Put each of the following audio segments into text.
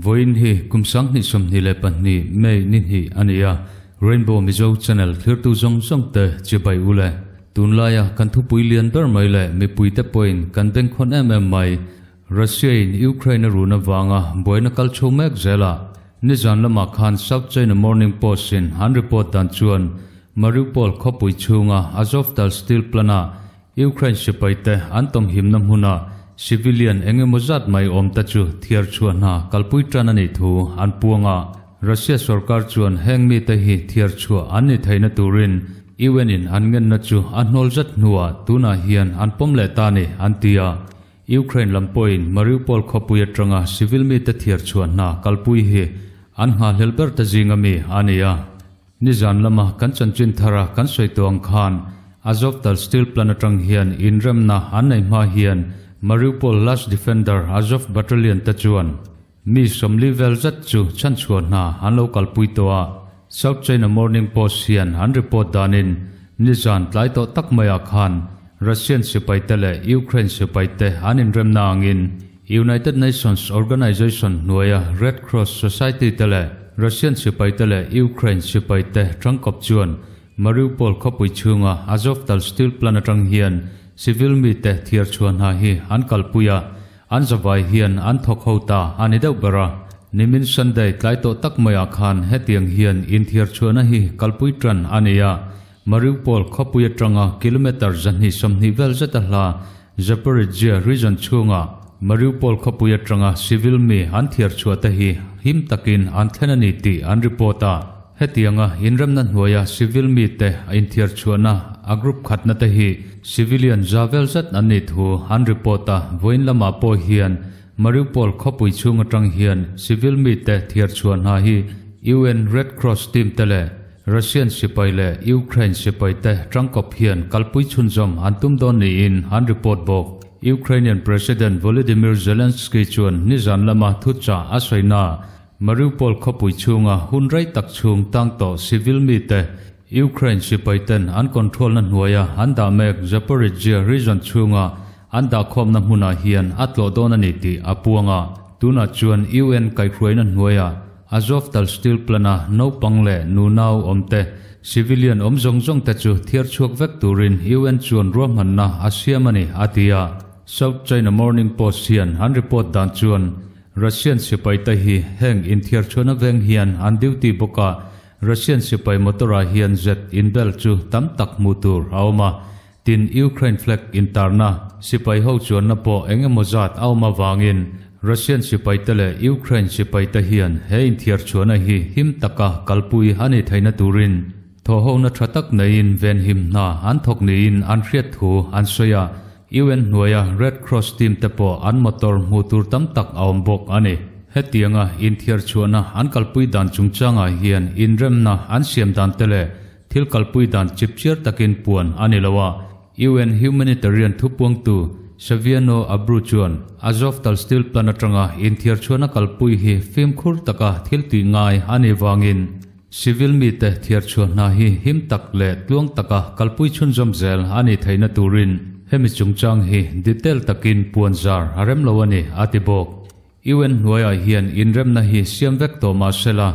Vawiin hi kum 2022 May ni hnih a ni a, Rainbow Mizo Channel thlirtu zawng zawng te chibai u le. Tunlaia kan thupui lian ber mai leh mipuite pawhin kan bengkhawn em em mai, Russia in Ukraine a run avanga buaina kal chho mek zel a, nizan lamah khan South China Morning Post in an report dan chuan Mariupol khawpui chhunga Azovtal steel plant ah Ukraine sipaite an tawmhimna hmuna civilian eng emaw zat mai awm te chu thiar chhuah hna kalpui tan a nih thu an puang a. Russia sorkar chuan heng mite hi thiar chhuah an ni theihna turin UN in an ngenna chu a hnawl zat hnuah tunah hian an pawm leh ta a ni, an ti a. Ukraine lam pawhin Mariupol khawpui atanga civil mite thiar chhuah hna kalpui hi an nghahhlelh ber te zinga mi a ni a. Nizan lama kan chanchin thara kan sawi tawh ang khan Azovtal steel plant atang hian inremna an nei hma hian Mariupol last defender Azov battalion te chuan mi 40 vel zat chu chhanchhuah hna an lo kalpui tawh a. South China Morning Post hian an report danin nizan tlai tawh tak maiah khan Russian sipaite leh Ukraine sipaite an inremna angin United Nations Organization hnuaia Red Cross Society te leh Russian sipaite leh Ukraine sipaite tangkawp chuan Mariupol khawpui chhunga Azovtal steel plant atang hian civil mite thiar chhuah hna hi an kalpui a, an zavai hian an thawk ho ta a ni deuh ber a. Nimin Sunday tlai tawh tak maiah khan hetiang hian inthiar chhuahna hi kalpui tan a ni a, Mariupol khawpui atanga kilometre 220 vel zet a hla Zaporizhzhia region chhunga Mariupol khawpui atanga civil mi an thiar chhuah te hi him takin an thlen a ni tih an report a. Hetianga inremna hnuaia civil mi te a inthiar chhuahna a group khatna te hi civilian za vel zet an nih thu an report a. Vawiin lamah pawh hian Mariupol khawpui chhung atang hian civil mi te thiar chhuah hna hi UN Red Cross team te leh Russian sipai leh Ukraine sipai te tangkawp hian kalpui chhunzawm an tum dawn niin an report bawk. Ukrainian President Volodymyr Zelensky chuan nizan lama thuchah a sawina Mariupol khawpui chhunga hun rei tak chhung tang tawh civil mite Ukraine sipai ten an control na hnuaia an dah mek Zaporizhzhia region chhunga an dahkhawmna hmunah hian a tlawh dawn a ni tih a puang a. Tunah chuan UN kaihhruaina hnuaia Azovtal steel plant-a naupang leh nunau awmte, civilian awm zawng zawng te chu thiar chhuak vek turin UN chuan ruahmanna a siam a ni, a ti a. South China Morning Post hian an report dan chuan Russian sipaite hi heng inthiar chhuahna veng hian an duty bawk a, Russian sipai motor-ah hian jet inbel chu tam tak hmuh tur a awm a, tin Ukraine flag intarna sipai ho chuanna pawh eng emaw zat a awm avangin Russian sipaite leh Ukraine sipaite hian he inthiar chhuahna hi him taka kalpui a nih theihna turin thawhhona tha tak neiin venhim hna an thawk niin an hriat thu an sawi a, UN hnuaia Red Cross team te pawh an motor hmuh tur tam tak a awm bawk a ni. Hetianga inthiar chhuahna an kalpui dan chungchangah hian inremna an siam dan te leh thil kalpui dan chipchiar takin puan a ni lo a, UN humanitarian thupuangtu Saviano Abreu chuan Azovtal steel plant atanga inthiar chhuahna kalpui hi fimkhur taka thil tih ngai a nih vangin civil mite thiar chhuah hna hi him tak leh tluang taka kalpui chhunzawm zel a nih theihna turin hemi chungchang hi detail takin puan zar a rem lo a ni, a ti bawk. UN hnuaiah hian inremna hi siam vek tawh mah sela,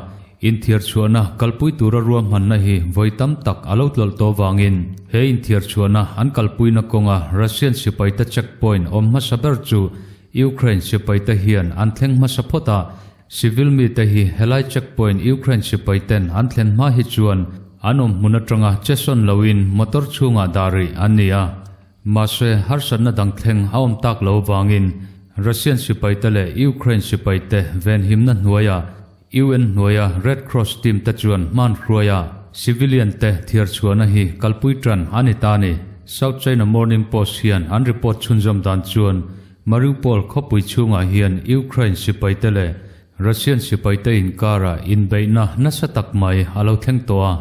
inthiar chhuahna kalpui tura ruahmanna hi vawi tam tak a lo tlawlh tawh vangin he inthiar chhuahna an kalpuina kawnga Russian sipaite checkpoint awm hmasa ber chu Ukraine sipaite hian an thleng hmasa phawt a, civil mite hi helai checkpoint Ukraine sipaiten an thlen hma hi chuan an awm hmun atanga che sawn loin motor chhungah dah rih an ni a. Mahse, harsatna dang thleng a awm tak lo vangin Russian sipaite leh Ukraine sipaite venhimna hnuaia UN hnuaia Red Cross team te chuan hman hruaia civilian te thiar chhuahna hi kalpui tan a ni ta a ni. South China Morning Post hian an report chhunzawm dan chuan Mariupol khawpui chhungah hian Ukraine sipaite leh Russian sipaite inkara inbeihna nasa tak mai a lo thleng tawh a,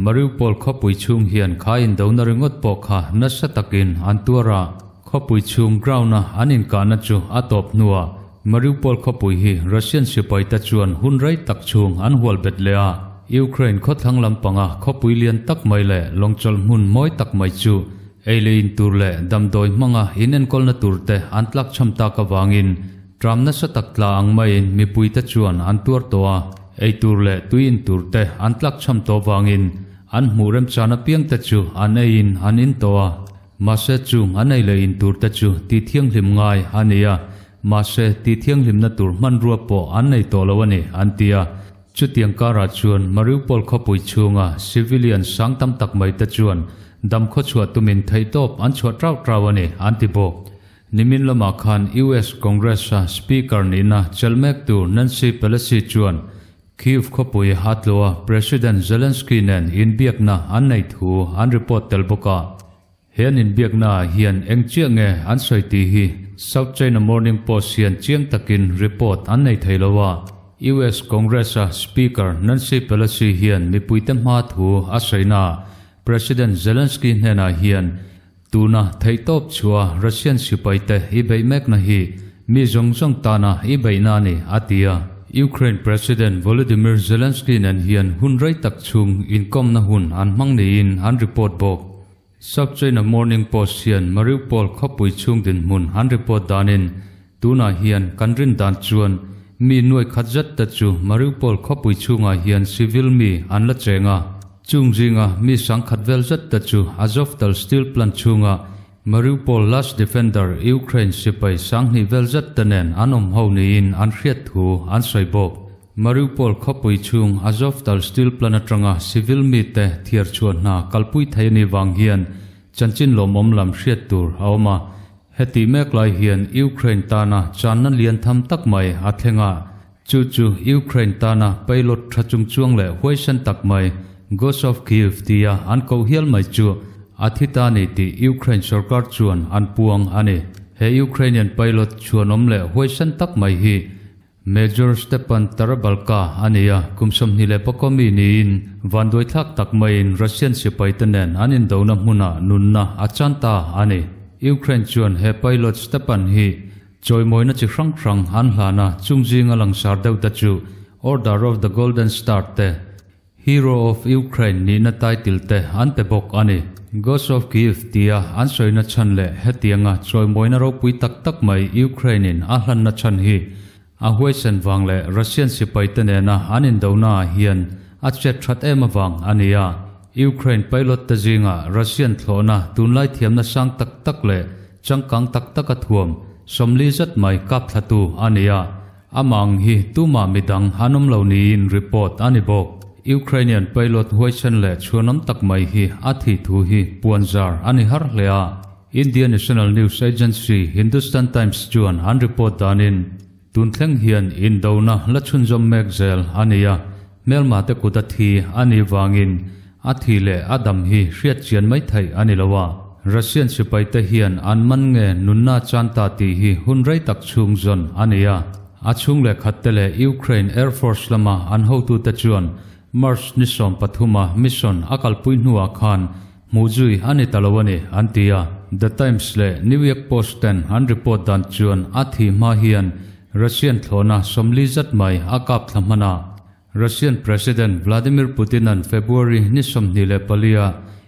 Mariupol khawpui chhung hian kha indona ringawt pawh kha nasa takin an tuar a, khawpui chhung ground-a an inkahna chu a tawp hnuah Mariupol khawpui hi Russian sipaite chuan hun rei tak chhung an hual bet leh a, Ukraine khawthlang lampanga khawpui lian tak mai leh lawngchawlh hmun mawi tak mai chu ei leh in tur leh damdawi hmanga inenkawlna turte an tlakchham tak avangin. Ṭam nasa tak tla ang maiin mipuite chuan an tuar tawh a, ei tur leh tui in tur te an tlakchham tawh vangin an hmuh remchan apiang te chu an eiin an in tawh a. Mahse chung an ei leh in tur te chu tih thianghlim ngai a ni a, mahse tih thianghlimna tur hmanrua pawh an nei tawh lo a ni, an ti a. Chutiang karah chuan Mariupol khawpui chhunga civilian sang tam tak mai te chuan dam khawchhuah tumin theihtawp an chhuah trau trau a ni, an ti bawk. Nimin lamah khan US Congress-a Speaker nihna chelh mek tur Nancy Pelosi chuan Kyiv khawpui a tlawha President Zelensky nen inbiakna an nei thu an report tel bawk a. He an inbiaknaah hian eng chiah nge an sawi tih hi South China Morning Post hian chiang takin report an nei thei lo a. US Congress-a Speaker Nancy Pelosi hian mipuite hma thu a sawinaah President Zelensky hnenah hian Tuna theihtawp chhuah Russian sipaite i beih mekna hi mi zawng zawng tana i beihna a ni, a ti a. Ukraine President Volodymyr Zelensky nen hian hun rei tak chhung inkawmna hun an hmang niin an report bawk. South China Morning Post hian Mariupol khawpui chhung dinhmun an report danin tunah hian kan rin dan chuan mi nuai khat zet te chu Mariupol khawpui chhungah hian civil mi an la cheng a. Chung zinga mi sangkhat vel zet te chu Azovtal steel plant chhunga Mariupol last defender Ukraine sipai sanghnih vel zet te nen an awm ho niin an hriat thu an sawi bawk. Mariupol khawpui chhung Azovtal steel plant atanga civil mite thiar chhuah hna kalpui thei a nih vang hian chanchin lawmawm lam hriat tur a awm a. Heti mek lai hian Ukraine tana channa lian tham tak mai a thleng a. Chu chu Ukraine tana pilot tha chungchuang leh huaisen tak mai Ghost of Kyiv tia an koh hial mai chu a thi ta ni tih Ukraine sorkar chuan an puang a ni. He Ukrainian pilot chhuanawm leh huaisen tak mai hi Major Stepan Tarabalka a ni a, kum 21 mi niin vanduaithlak tak maiin Russian sipaite nen an indona hmunah nunna a chan ta a ni. Ukraine chuan he pilot Stepan hi Chawimawina chi hrang hrang an hlan a, chung zinga langsar deuh te chu Order of the Golden Star te, Hero of Ukraine nihna title te an pe bawk a ni. Ghost of Kyiv tia an sawina chhan leh hetianga chawimawina ropui tak tak mai Ukraine in a hlanna chhan hi a huaisen vang leh Russian sipai te nena an indona ah hian a chet that em avang a ni a. Ukraine pilot te zinga Russian thlawhna tunlai thiamna sang tak tak leh Changkang tak taka thuam 40 zet mai kap thlatu a ni a, amah ang hi tumah midang an awm lo niin report a ni bawk. Ukrainian pilot huaisen leh chhuanawm tak mai hi a thih thu hi puan zar a ni har hle a, India National News Agency Hindustan Times chuan an report danin tun thleng hian indona la chhunzawm mek zel a ni a, hmelma te kut a thi a nih vangin A thi leh a dam hi hriat chian mai theih a ni lo a, Russian sipaite hian an man nge nunna chan ta tih hi hun rei tak chhung zawn a ni a. A chhung leh khatte leh Ukraine Air Force lama an hotute chuan March ni 13 a mission a kalpui hnuah khan hmuh zui a ni ta lo a ni, an ti a. The Times leh New York Post ten an report dan chuan a thih hma hian Russian thlawhna 40 zat mai a kap thla hman a. Russian President Vladimir Putin-a'n February ni 24 a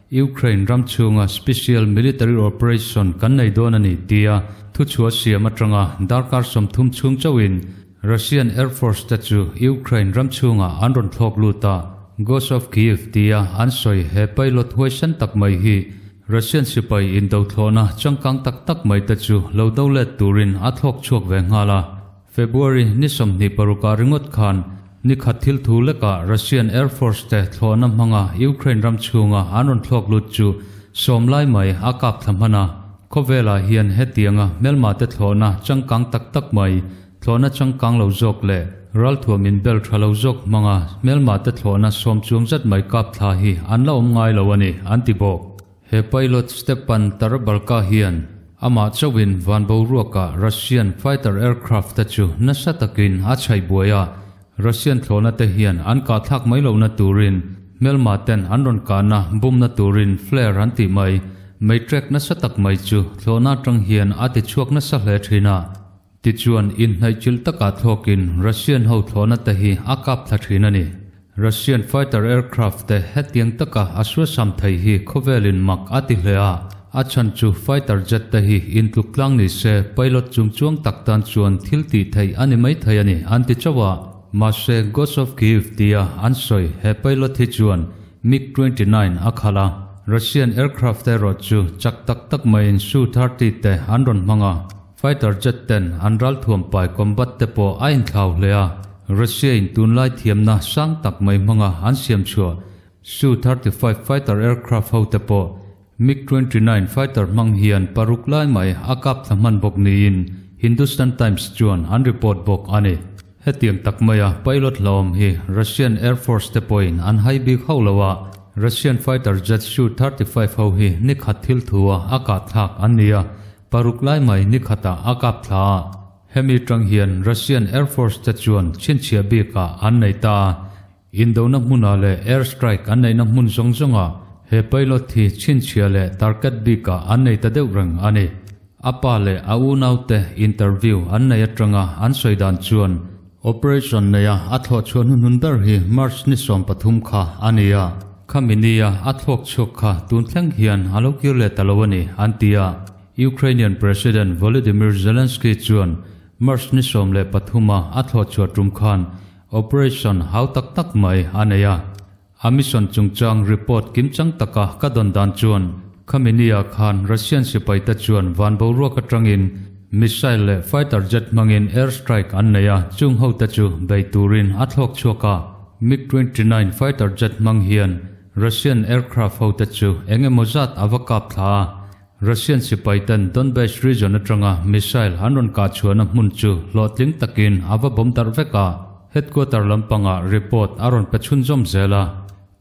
Ukraine ram chhunga special military operation kan nei dawn a ni tia thuchhuah siam atanga darkar 30 chhung chauhin Russian Air Force te chu Ukraine ram chhungah an rawn thlawk lut a, Ghost of Kyiv tia an sawi he pilot huaisen tak mai hi Russian sipai indo thlawhna changkang tak tak mai te chu lo do let turin a thlawk chhuak ve nghal a. February ni 26 ah ringawt khan ni khat thil thu lekah Russian Air Force te thlawhna hmanga Ukraine ram chhunga an rawn thlawk lut chu sawm lai mai a kap thla hman a. Khawvelah hian hetianga hmelma te thlawhna changkang tak tak mai, thlawhna changkang lo zawk leh ralthuam inbel tha lo zawk hmanga hmelma te thlawhna sawm chuang zet mai kap thla hi an la awm ngai lo a ni, an ti bawk. He pilot Stepan Tarabalka hian amah chauhin van boruakah Russian fighter aircraft te chu nasa takin a chhaih buai a, Russian thlawhna te hian an kahthlak mai lohna turin hmelma ten an rawn kahna bumna turin flare an tih mai, mei trek nasa tak mai chu thlawhna atang hian a ti chhuak nasa hle thin a. Tichuan, inhnaihchilh takah thlawkin Russian ho thlawhna te hi a kap thla thin a ni. Russian fighter aircraft te hetiang taka a suasam thei hi khawvelin mak a ti hle a. A chhan chu fighter jet te hi intluk tlang ni se pilot chungchuang tak tan chuan thil tih theih a ni mai thei a ni an ti chauh a. Mahse Ghost of Kyiv tia an sawi he pilot hi chuan MiG 29 a khalh a, Russian aircraft erawh chu chak tak tak maiin Su 30 te an rawn hmang a, fighter jet ten an ralthuam pai combat te pawh a inthlau hle a, Russia in tunlai thiamna sang tak mai hmanga an siam chhuah Su 35 fighter aircraft ho te pawh MiG 29 fighter hmang hian paruk lai mai a kap thla hman bawk niin Hindustan Times chuan an report bawk a ni. Hetiang tak maia pilot hlauhawm hi Russian Air Force te pawhin an hai bik hauh lo a, Russian fighter jet Su 35 ho hi ni khat thil thu a a kah thlak an ni a, paruk lai mai ni khatah a kap thla a. Hemi tang hian Russian Air Force te chuan chhinchhiah bikah an nei ta a, indona hmunah leh air strike an neihna hmun zawng zawngah he pilot hi chhinchhiah leh target bikah an nei ta deuh reng a ni. A pa leh a unaute interview an nei atanga an sawi dan chuan operation neia a thlawh chhuah hnuhnun ber hi March ni 13 kha a ni a, khami nia a thlawk chhuak kha tun thleng hian a lo kir leh ta lo a ni an ti a. Ukrainian President Volodymyr Zelensky chuan March ni 13 a a thlawh chhuah tum khan operation hau tak tak mai a nei a. A mission chungchang report kimchang taka ka dawn dan chuan khami nia khan Russian sipai te chuan van boruak atangin missile leh fighter jet hmangin air strike an nei a, chung ho te chu bei turin a thlawk chhuak a. MiG 29 fighter jet hmang hian Russian aircraft ho te chu engemaw zat a va kap thla a. Russian sipai ten Donbass region atanga missile an rawn kah chhuahna hmun chu hlawhtling takin a va bawm darh vek a, headquarter lampanga report a rawn pe chhunzawm zel a.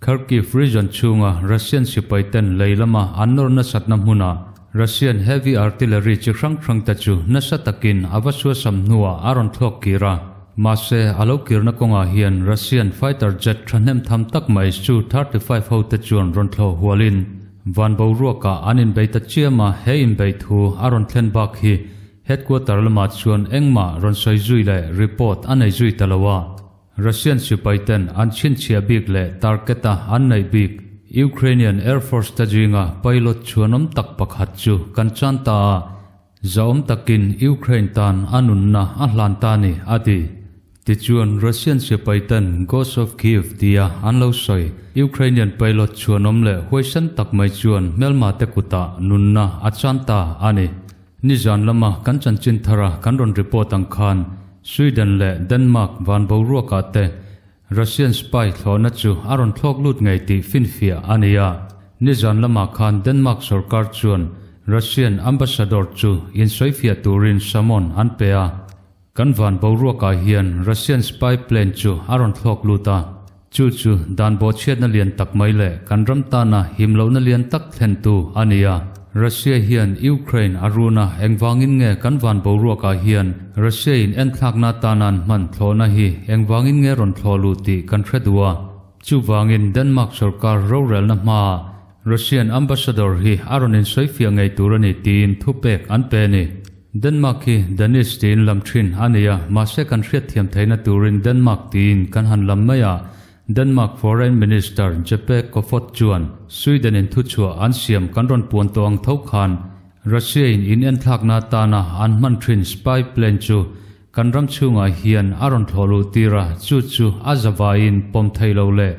Kharkiv region chhunga Russian sipai ten lei lama an nawr nasatna hmunah Russian heavy artillery chi hrang hrang te chu nasa takin a va suasam hnuah a rawn thlawk kir a. Mahse a lo kirna kawngah hian Russian fighter jet thahnem tham tak mai Su 35 ho te chuan rawn thlawh hualin van boruakah an inbei ta chiam a, he inbei thu a rawn thlen bak hi headquarter lamah chuan engmah rawn sawi zui leh report a nei zui ta lo a. Russian sipai ten an chhinchhiah bik leh target a an neih bik Ukrainian Air Force te zinga pilot chhuanawm tak pakhat chu kan chan ta a, zahawm takin Ukraine tan a nunna a hlan ta ni a ti. Tichuan Russian sipai ten Ghost of Kyiv tia an lo sawi Ukrainian pilot chhuanawm leh huaisan tak mai chuan hmelma te kutah nunna a chan ta a ni. Nizan lama kan chanchin thara kan rawn report ang khan Sweden leh Denmark van boruakah te Russian spy thlawhna chu a rawn thlawk lut ngei tih finfiah a ni a. Nizan lamah khan Denmark sorkar chuan Russian ambassador chu insawifiah turin summon an pe a. Kan van boruakah hian Russian spy plane chu a rawn thlawk lut a, chu chu dan bawhchhiatna lian tak mai leh kan ram tana himlohna lian tak thlentu a ni a. Russia hian Ukraine a run a, engvangin nge kan van boruakah hian Russia in enthlakna atanan hman thlawhna hi engvangin nge rawn thlawh luh tih kan hre duh a. Chuvangin Denmark sorkar rorelna hmaah Russian ambassador hi a rawn insawifiah ngei tur a ni tiin thupek an pe a ni. Denmark hi Danish tiin lam thin a ni a, mahse kan hriatthiam theihna turin Denmark tiin kan han lam mai a. Denmark Foreign Minister Jeppe Kofod chuan Sweden in thuchhuah an siam kan rawn puan tawh ang tho khan Russia in inenthlakna atana an hman thin spy plane chu kan ram chhungah hian a rawn thlawh luh tir a, chu chu a zavaiin pawm thei lo leh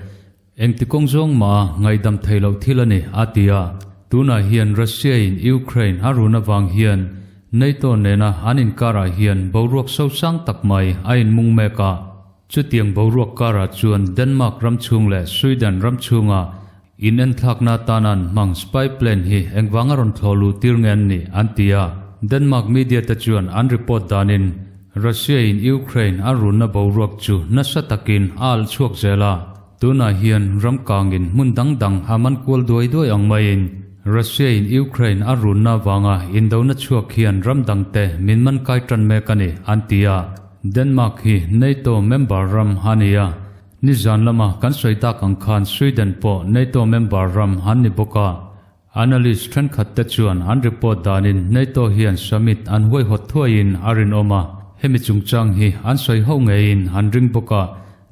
Engti kawng zawng mah a ngaihdam thei loh thil a ni, a ti a. Tunah hian Russia in Ukraine a run avang hian NATO nena an inkarah hian boruak sosang tak mai a inmung mek a. Chutiang boruak karah chuan Denmark ram chhung leh Sweden ram chhunga inenthlakna atana an hmang spy plane hi engvanga rawn thlawh luh tir nge an nih, an ti a. Denmark media te chuan an report danin Russia in Ukraine a runna boruak chu nasa takin a alh chhuak zel a. Tunah hian ram kangin hmun dang dang a man kual duai duai ang maiin Russia in Ukraine a runna avanga indona chhuak hian ram dangte min man kai tan mek a ni, an ti a. Denmark hi NATO member ram a ni a. Nizan lama kan sawi tak ang khan Sweden pawh NATO member ram an ni bawk a. Analyst thenkhat te chuan an report danin NATO hian summit an huaihawt thuaiin a rinawm a, hemi chungchang hi an sawi ho ngeiin an ring bawk a,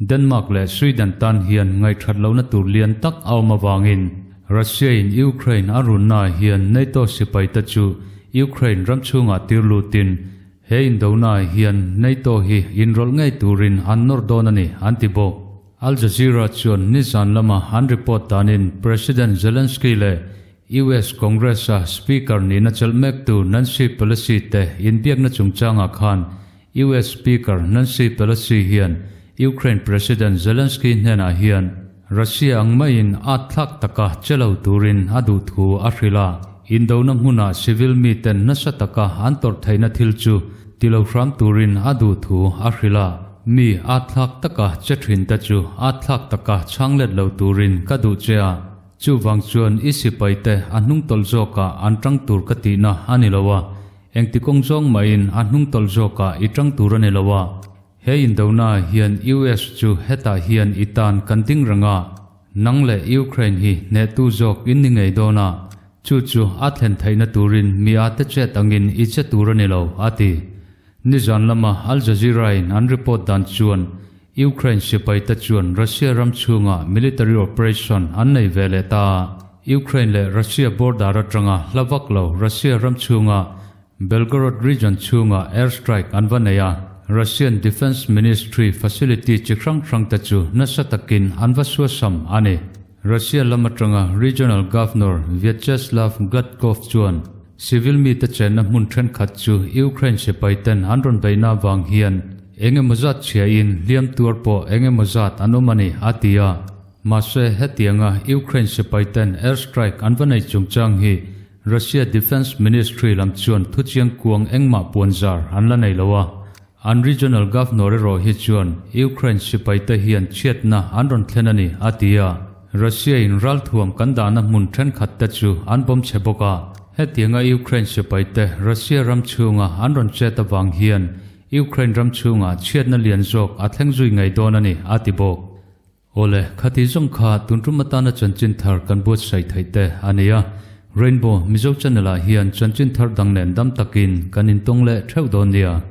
Denmark leh Sweden tan hian ngaihthat lohna tur lian tak a awm avangin Russia in Ukraine a runnaah hian NATO sipaite chu Ukraine ram chhungah tir lutin he indonaah hian NATO hi inrawlh ngei turin an nawr dawn a ni, an ti bawk. Al Jazeera chuan nizan lama an report danin President Zelensky leh US Congress-a Speaker nihna chelh mektu Nancy Pelosi te inbiakna chungchangah khan US Speaker Nancy Pelosi hian Ukraine President Zelensky hnenah hian Russia ang maiin at thlak taka che lo turin a duh thu a hrilh a, indona hmunah civil miten nasa taka an tawrh theihna thil chu ti lo hram turin a duh thu a hrilh a, mi at thlak taka che thinte chu at thlak taka chhang let lo turin ka duh che a, chuvang chuan i sipaite a hnungtawlh zawkah an tang tur ka tihna a ni lo a, engti kawng zawng mahin a hnungtawlh zawkah i tang tur a ni lo a. He indonaah hian US chu hetah hian i tan kan ding reng a, nang leh Ukraine hi hnehtu zawk in ni ngei dawn a, chu chu a thlen theihna turin mi a te chet angin i che tur a ni lo, a ti. Nizan lama Al Jazeera-in an report dan chuan Ukraine sipaite chuan Russia ram chhungah military operation an nei ve leh ta a, Ukraine leh Russia border atanga hla vak lo Russia ram chhunga Belgorod region chhungah air strike an va nei a, Russian Defence Ministry facility chi hrang hrangte chu nasa takin an va suasam a ni. Russia lam atanga Regional Governor Vyacheslav Gladkov chuan civil mite chenna hmun thenkhat chu Ukraine sipaiten an rawn beihna avang hian eng emaw zat chhiain hliam tuar pawh eng emaw zat an awm a ni, a ti a. Mahse, hetianga Ukraine sipaiten air strike an va nei chungchang hi Russia Defence Ministry lam chuan thuchiang kuang engmah puanzar an la nei lo a, an regional governor erawh hi chuan Ukraine sipaite hian chhiatna an rawn thlen a ni, a ti a. Russia in ralthuam kan dahna hmun thenkhat te chu an bawm chhe bawk a, hetianga Ukraine sipaite Russia ram chhunga an rawn chet avang hian Ukraine ram chhungah chhiatna lian zawk a thleng zui ngei dawn a ni, a ti bawk. Awle, khati zawng kha tun tum atana chanchin thar kan buatsaih theih te a ni a, Rainbow Mizo Channel ah hian chanchin thar dang nen dam takin kan intawng leh theuh dawn nia.